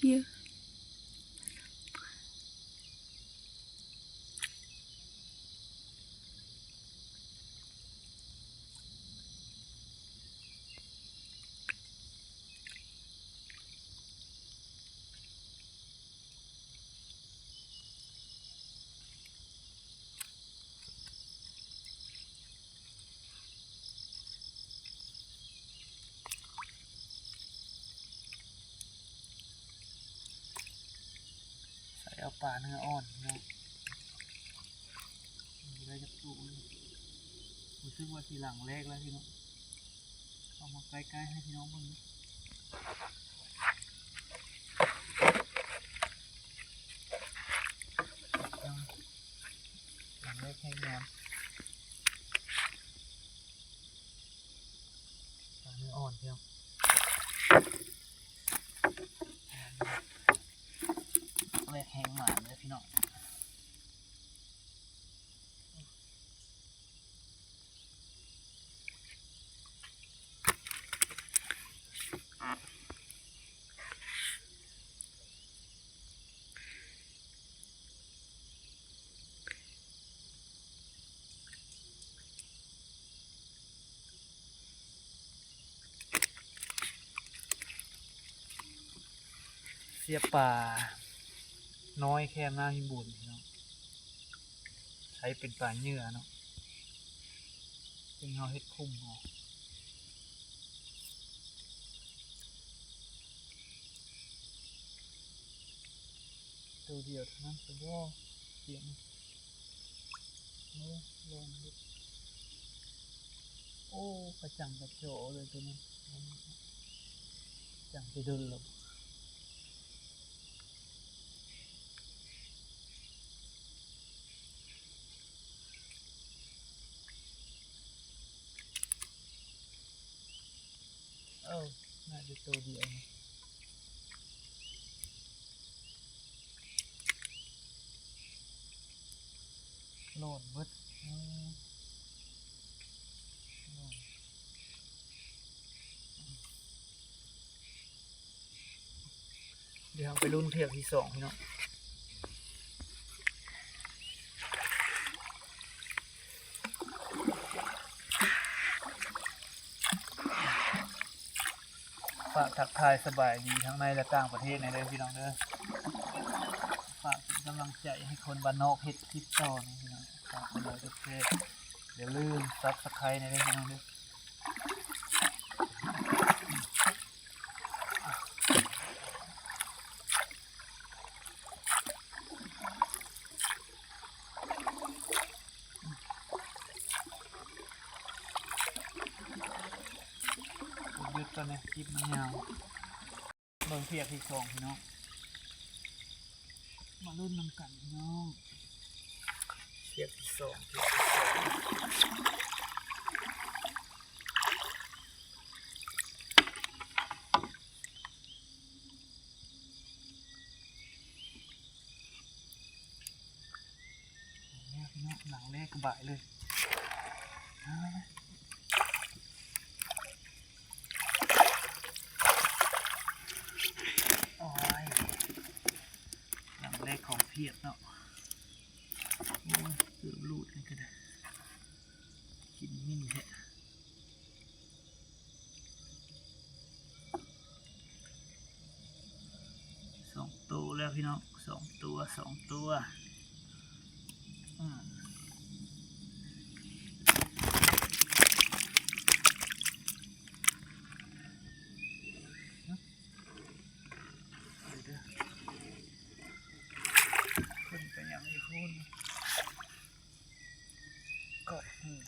ເຢີະ. ໃສ່ເອົາປາເນື້ອອ່ອນເນາະ ໄດ້ຈັກໂຕເລີຍ ຮູ້ສຶກວ່າຊິຫຼັງແລກແລ້ວພີ່ນ້ອງ. ເອົາມາໃກ້ໆໃຫ້ພີ່ນ້ອງເບິ່ງ ຫຼັງແລກແຮງງາມ ປາເນື້ອອ່ອນພີ່ນ້ອງ ແລກແຮງໝານເດີພີ່ນ້ອງ. ເສຍປານ້ອຍແຄມນ້ຳພິບູນພີ່ນ້ອງ ໃຊ້ເປັນປາເຫຍື່ອເນາະ ເຊິ່ງເຮົາເຮັດຂຸມເອົາ ໂຕດຽວເທົ່ານັ້ນ ສະບໍ່ ສຽງ ໂອ້ ແລ່ນເດ້ ໂອ້ ກະຈັງກະຈໍເລີຍໂຕນີ້ ຈັງຊິດົນແລ້ວ. ເອີ ໜ້າຈະໂຕດຽວນີ້ ຫຼອດເບິດ ເອີ ຫຼອດ. ດຽວເຮົາໄປລຸ້ນເພຍກທີສອງພີ່ນ້ອງ ຝາກທັກທາຍສະບາຍດີທັງໃນ ແລະ ຕ່າງປະເທດແດ່ເດີພີ່ນ້ອງເດີ ຝາກເປັນກຳລັງໃຈໃຫ້ຄົນບ້ານນອກເຮັດຄລິບຕໍ່ນີ້ພີ່ນ້ອງ ຝາກກົດໄລກົດແຊ ຢ່າລືມ Subscribe ແດ່ເດີພີ່ນ້ອງເດີ. ຢຸດກ່ອນເດີ ຄລິບມັນຍາວ ເບິ່ງເພຍກທີສອງພີ່ນ້ອງ ມາລຸ້ນນຳກັນພີ່ນ້ອງ ເພຍກທີສອງ ເພຍກທີສອງ. ແລ້ວພີ່ນ້ອງ ຫຼັງແລກກະບາຍເລີຍ ໂອ້ຍ ຫຼັງແລກຂອງພຽກເນາະ ໂອ້ຍ ເກືອບຫຼຸດນີ້ກະໄດ້ ກິນມິ້ນແທ້. ສອງໂຕແລ້ວພີ່ນ້ອງ ສອງໂຕ ສອງໂຕ ອືມ ເດີ ເພິ່ນໄປຫຍັງຢູ່ພຸ້ນ. ກໍ ອືມ.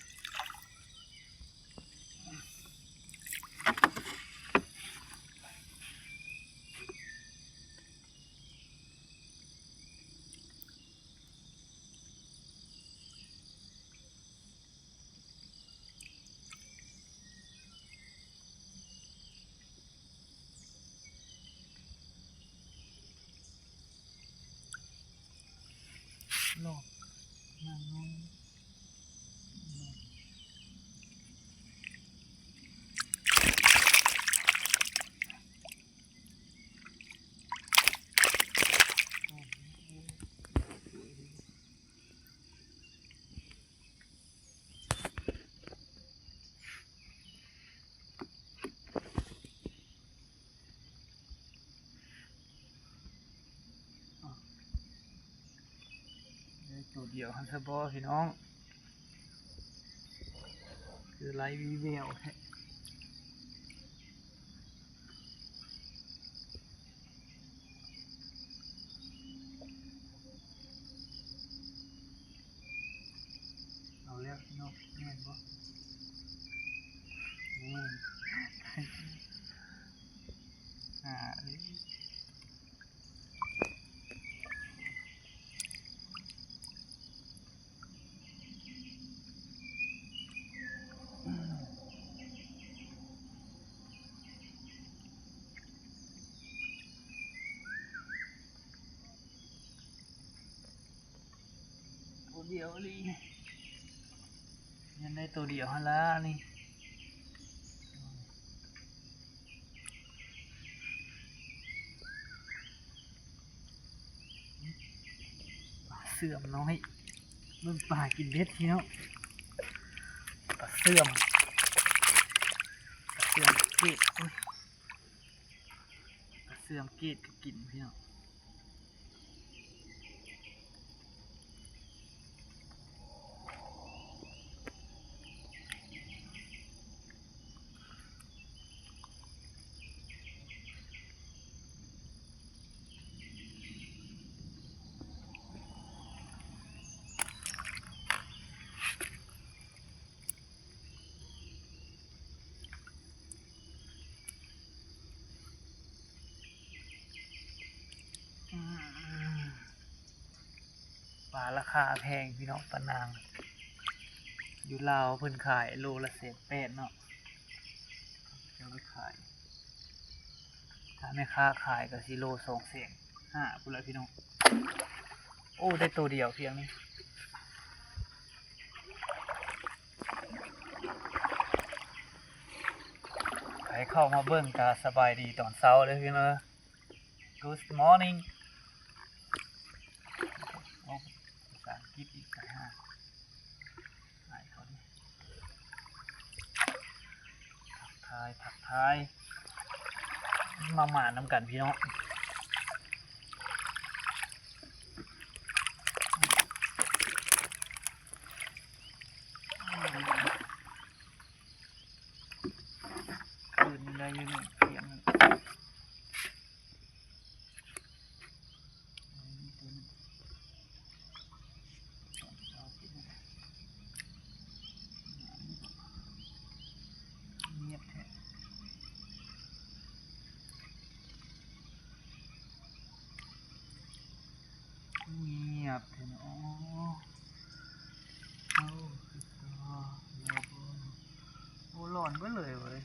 ດຽວຫັ້ນຊະບໍພີ່ນ້ອງ ຄືໄຮ້ວີແວວແທ້. ເອົາແລ້ວພີ່ນ້ອງ ແມ່ນບໍ່? ແມ່ນ ອ່າ ເອີຍ. ໂຕດຽວອີ່ຫຼີ ຍັງໄດ້ໂຕດຽວຫັ້ນລະນີ້. ປາເຊື່ອມນ້ອຍ ເບິ່ງປາກິນເບັດພີ່ນ້ອງ. ປາເຊື່ອມ ປາເຊື່ອມເກດ ໂອ້ຍ ປາເຊື່ອມເກດກໍກິນພີ່ນ້ອງ. ອືມ ປາລາຄາແພງພີ່ນ້ອງ ປານາງ ຢູ່ລາວເພິ່ນຂາຍໂລລະແສນແປດເນາະ ເຈົ້າໄປຂາຍ ຖ້າແມ່ຄ້າຂາຍກໍຊິໂລສອງແສນຫ້າພຸ້ນລະພີ່ນ້ອງ. ໂອ້ ໄດ້ໂຕດຽວພຽງນີ້. ໃຜເຂົ້າມາເບິ່ງກໍສະບາຍດີຕອນເຊົ້າເດີພີ່ນ້ອງ. Good morning. ໂອ້ ພາສາອັງກິດອີກ ຕາຍຫ່າ. ທັກທາຍ ທັກທາຍ ມາໝານນຳກັນພີ່ນ້ອງ. ຄືນນີ້ໄດ້ຢູ່ນີ້ ທ່ຽງນີ້. ງຽບແທ້ ງຽບແທ້ເນາະ. ໂອ້ ຄືກະ ໂອ້ ຫຼອນເບິດເລີຍເວີຍ.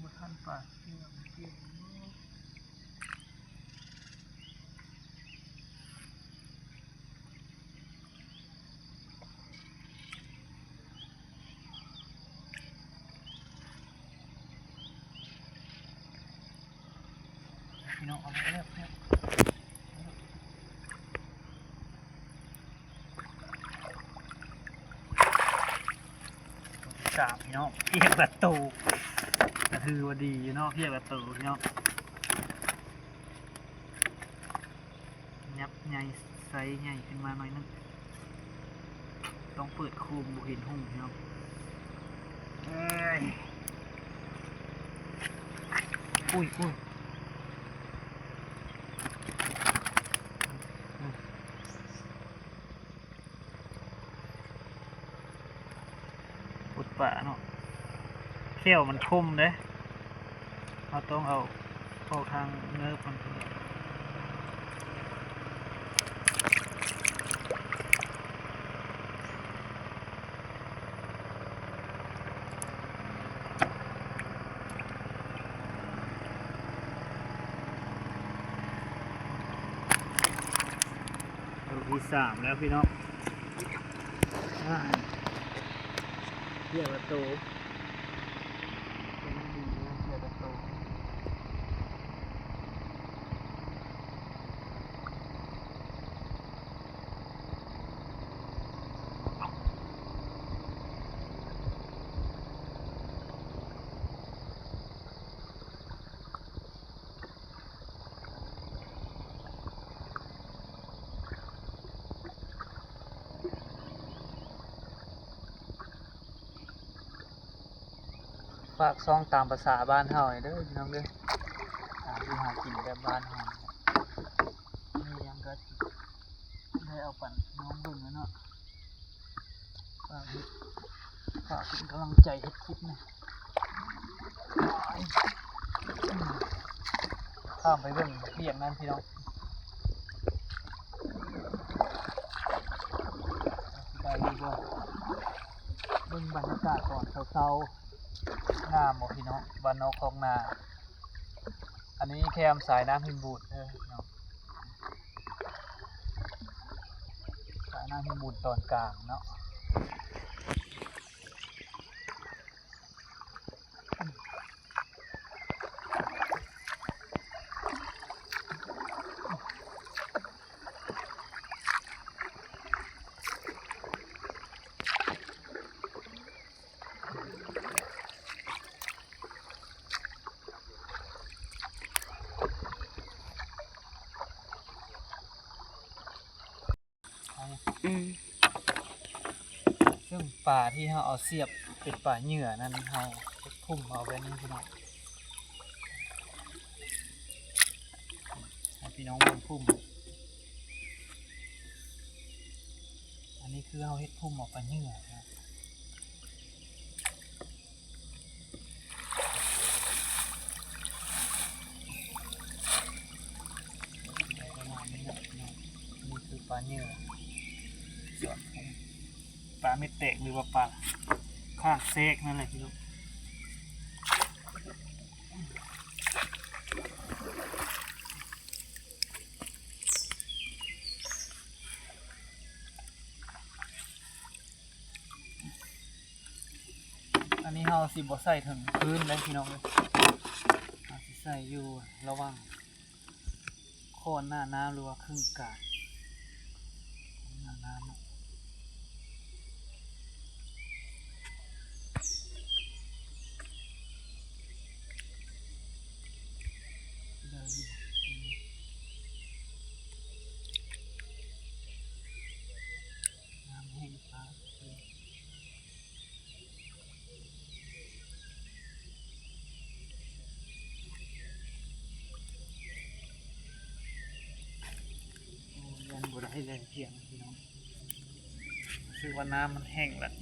ບໍ່ທັນປາເຊື່ອມເກັບ ພີ່ນ້ອງ ເອົາແລ້ວ ສາມພີ່ນ້ອງ ພຽງລະໂຕ ກໍຖືວ່າດີຢູ່ເນາະ ພຽງລະໂຕພີ່ນ້ອງ. ຍັບໃຫຍ່ ໄຊໃຫຍ່ຂຶ້ນມາໜ້ອຍໜຶ່ງ ຕ້ອງເປີດໂຄມ ບໍ່ເຫັນຫຸ່ງພີ່ນ້ອງເອີຍ. ອຸ້ຍ ອຸ້ຍ. ປົດປາເນາະ ແຂ້ວມັນຄົມເດ້ ເຮົາຕ້ອງເອົາອອກທາງເງີບມັນ. ໂຕທີສາມແລ້ວພີ່ນ້ອງ ອາ ພຽງລະໂຕ ເປັນດີເນາະ ພຽງລະໂຕ. ໂຕ ຝາກຊ່ອງຕາມພາສາບ້ານເຮົານີ້ເດີພີ່ນ້ອງເດີ ຫາຢູ່ຫາກິນແບບບ້ານເຮົາ ມີຫຍັງກໍໄດ້ເອົາປັນພີ່ນ້ອງເບິ່ງແຫຼະເນາະ ຝາກເຮັດ ຝາກເປັນກຳລັງໃຈເຮັດຄລິບນະ ຂ້າມໄປເບິ່ງວຽກນັ້ນພີ່ນ້ອງ ໄດ້ຢູ່ບໍ່ ເບິ່ງບັນຍາກາດຕອນເຊົ້າໆ ງາມບໍ່ພີ່ນ້ອງ ບ້ານນອກຄອກນາ ອັນນີ້ແຄມສາຍນ້ຳຫີນບູດເດີພີ່ນ້ອງ ສາຍນ້ຳຫີນບູດຕອນກາງເນາະ. ອືມ ເຊິ່ງປາທີ່ເຮົາເອົາສຽບເປັນປາເຫຍື່ອນັ້ນ ເຮົາເຮັດພຸ້ມເອົາແບບນີ້ພີ່ນ້ອງ ໃຫ້ພີ່ນ້ອງເບິ່ງພຸ້ມ ອັນນີ້ຄືເຮົາເຮັດພຸ້ມເອົາປາເຫຍື່ອນະ. ໄດ້ປະມານນີ້ເນາະພີ່ນ້ອງ ນີ້ຄືປາເຫຍື່ອ ສ່ວນຂອງປາເມັດແຕກ ຫຼືວ່າປາຂ້າງແຊກນັ້ນແຫຼະພີ່ນ້ອງ. ອັນນີ້ເຮົາຊິບໍ່ໃສ່ເທິງພື້ນເດ້ພີ່ນ້ອງເອີຍ ເຮົາຊິໃສ່ຢູ່ລະຫວ່າງ ຂ້ອນໜ້ານ້ຳ ຫຼືວ່າເຄິ່ງກາງໜ້ານ້ຳເນາະ ໄດ້ຢູ່ ນ້ຳແຫ້ງປາ ໂອ້ ຍັງບໍ່ໄດ້ແລ້ວ ທ່ຽງແລ້ວພີ່ນ້ອງ ຮູ້ສຶກວ່ານ້ຳມັນແຫ້ງແລ້ວ.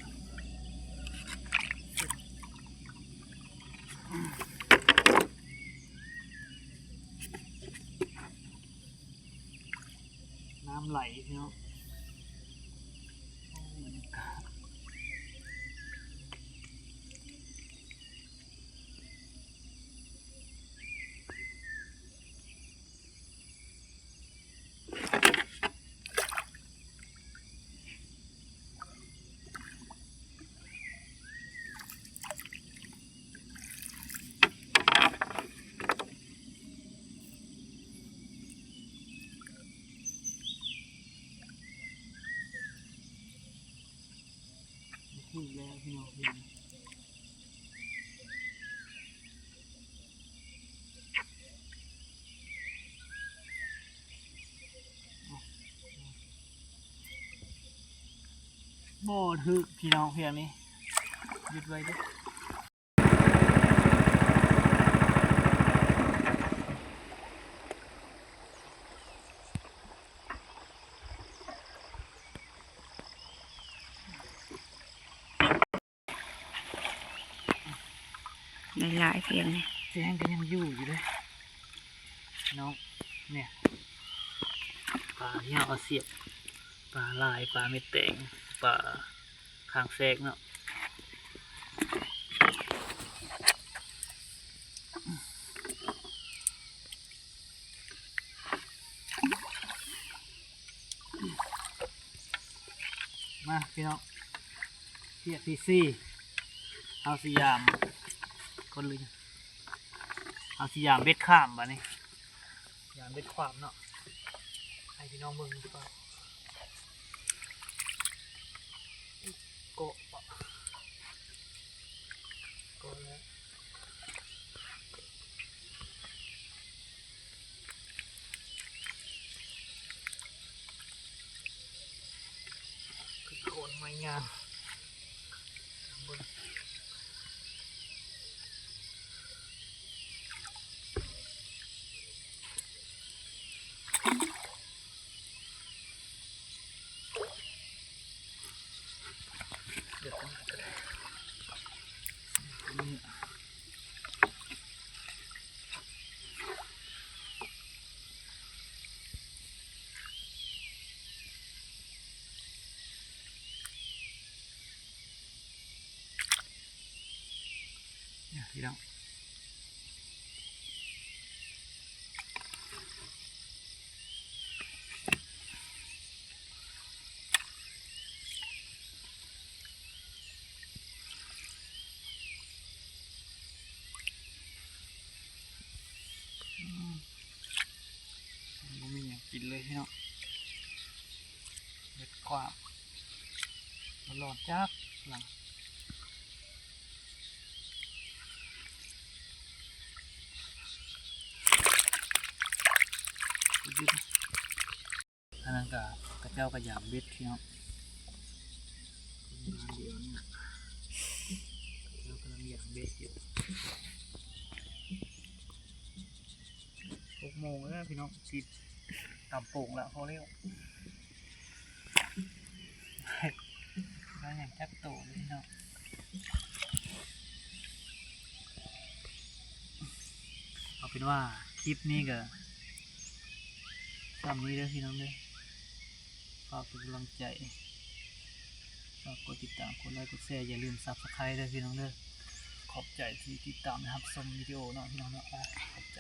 ນ້ຳໄຫຼເນາະ ໂອ້ ບັນຍາກາດ ຂຶ້ນແລ້ວພີ່ນ້ອງ ບໍ່ຖືກພີ່ນ້ອງ ພຽງນີ້ ຢຸດໄວ້ເດີ້. ຫຼາຍໆ ພຽງນີ້ ແຈ້ງກໍຍັງຢູ່ຢູ່ເດ້ນ້ອງ ເນີ້ຍ ປາທີ່ເຮົາເອົາສຽບ ປາລາຍ ປາເມັດແຕງ ປາຄາງແຊກເນາະ. ມາພີ່ນ້ອງ ວຽກທີສີ່ ເຮົາຊິຢາມ ຄົນລືມ ເຮົາຊິຢາມເບັດຂ້າມບາດນີ້ ຢາມເບັດຂ້າມເນາະ ໃຫ້ພີ່ນ້ອງເບິ່ງກ່ອນ. ເກາະ ເກາະແລ້ວ ຄືໂຄນໄມ້ງາມ ເບິ່ງ. ພີ່ນ້ອງ ບໍ່ມີຫຍັງກິນເລີຍພີ່ນ້ອງ ເບັດກວ້າງ ບໍ່ລອດຈັກຫຼັງ. ອັນນັ້ນກະ ເຂົາເຈົ້າກະຢາມເບັດພີ່ນ້ອງ ຄົນງານດຽວນີ້ ເຂົາເຈົ້າກຳລັງຢາມເບັດຢູ່. ຫົກໂມງແລ້ວພີ່ນ້ອງ ຊິຕຳໂປ່ງລະ ພໍແລ້ວ ໄດ້ຫຍັງຈັກໂຕເລີຍພີ່ນ້ອງ. ເອົາເປັນວ່າຄລິບນີ້ກະສ່ຳນີ້ເດີພີ່ນ້ອງເດີ ຝາກເປັນກຳລັງໃຈ ຝາກກົດຕິດຕາມ ກົດໄລ ກົດແຊ ຢ່າລືມ Subscribe ເດີພີ່ນ້ອງເດີ. ຂອບໃຈທີ່ຕິດຕາມ ແລະ ຮັບຊົມວິດີໂອເນາະພີ່ນ້ອງເນາະ ຂອບໃຈ.